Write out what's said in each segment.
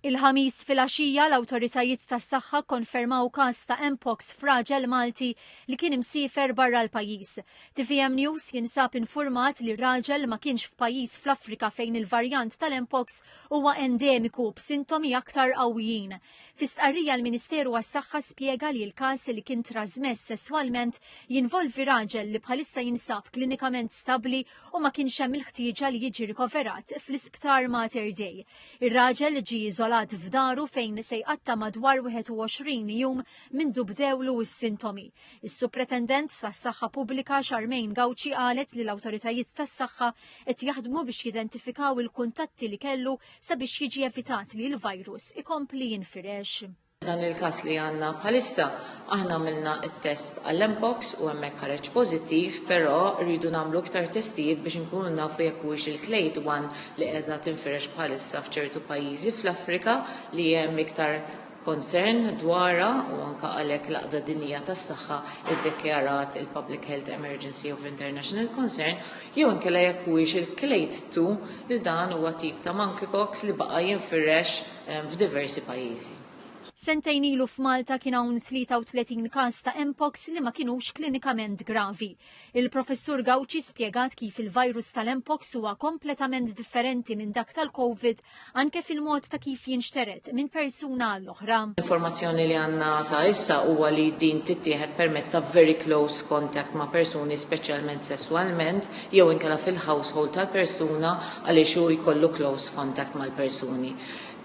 Il-Ħamis filgħaxija l-awtoritajiet tas-saħħa kkonfermaw każ ta' Mpox f'raġel Malti li kien imsiefer barra l-pajjiż. TVM News jinsab infurmat li r-raġel ma kienx f'pajjiż fl-Afrika fejn il-varjant tal-Mpox huwa endemiku b'sintomi aktar qawwijin. Fi stqarrija l-Ministeru għas-Saħħa spjega li l-każ li kien trażmess sesswalment jinvolvi raġel li bħalissa jinsab klinikament stabbli u ma kienx hemm il-ħtieġa li jiġi rikoverat fl-Isptar Mater Dei. Ir-raġel ġie iżolat f'daru fejn se jqatta' madwar 21 jum mindu bdewlu s-sintomi. Is-Supretendent tas-Saħħa Pubblika Charmaine Gauci qalet li l-awtoritajiet tas-saħħa qed jaħdmu biex jidentifikaw il-kuntatti li kellu sabiex jiġi evitat li l-virus ikompli jinfirex. Dan il-każ li għandna bħalissa, aħna għamilna t-test għall-mpox u hemmhekk ħareġ pożittiv, però rridu nagħmlu iktar testijiet biex inkunu nafu jekk huwiex il-clade 1 li qiegħda tinfirex bħalissa f'ċertu pajjiżi fl-Afrika li hemm iktar concern dwarha u anke għalhekk l-Għaqda Dinjija tas-Saħħa ddikjarat il-Public Health Emergency of International Concern jew inkella jekk huwiex il-clade 2 li dan huwa tip ta' monkeypox li baqa' jinfirex f'diversi pajjiżi. Sentejn ilu f'Malta kien hawn 33 każ ta' Mpox li ma kinux klinikament gravi. Il-Professur Gauci spjegat kif il-virus tal-Mpox huwa kompletament differenti minn dak tal-Covid anke fil-mod ta' kif jinxtered minn persuna għall-oħra. L-informazzjoni li għandna sa issa huwa li din tittieħed permezz ta' very close contact ma' persuni speċjalment sesswalment jew inkella fil-household tal-persuna għaliex hu jkollu close contact mal-persuni.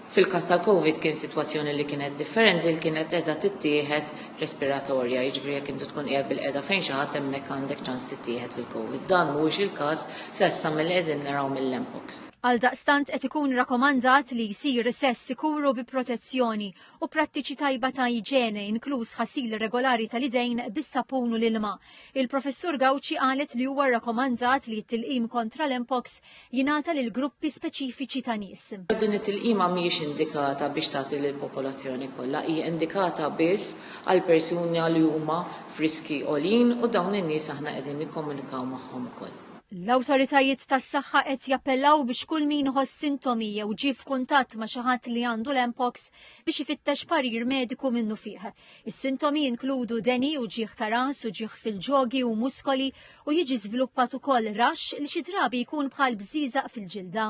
Fil-każ tal-Covid kien sitwazzjoni li kienet differenti li kienet qiegħda tittieħed respiratorja, jiġifieri jekk inti tkun qiegħed bilqiegħda fejn xi ħadd hemmhekk għandek ċans tittieħed fil-Covid. Dan mhuwiex il-każ sa issa milli qegħdin naraw mill-Mpox. Għaldaqstant qed ikun rakomandat li jsir sess sikur u bi protezzjoni u prattiċi tajba ta' iġene inkluż ħasil regolari tal-idejn bis-sapun u l-ilma. Il-Professur Gauci qalet li huwa rrakkomandat li t-tilqim kontra l-Mpox jingħata lil gruppi speċifiċi ta' nies. Din it-tilqima mhijiex indikata biex tagħti lill-popolazzjoni kollha, hija indikata biss għal persuni li huma f'riskji għoljin u dawn in-nies aħna qegħdin nikkomunikaw magħhom ukoll. L-awtoritajiet tas-saħħa qed jappellaw biex kull min iħoss sintomi jew ġie f'kuntatt ma' xi ħadd li għandu l-Mpox biex ifittex parir mediku minnufih. Is-sintomi jinkludu deni, uġigħ ta' ras, uġigħ fil-ġogi u muskoli u jiġi żviluppat ukoll raxx li xi drabi jkun bħal bżieżaq fil-ġilda.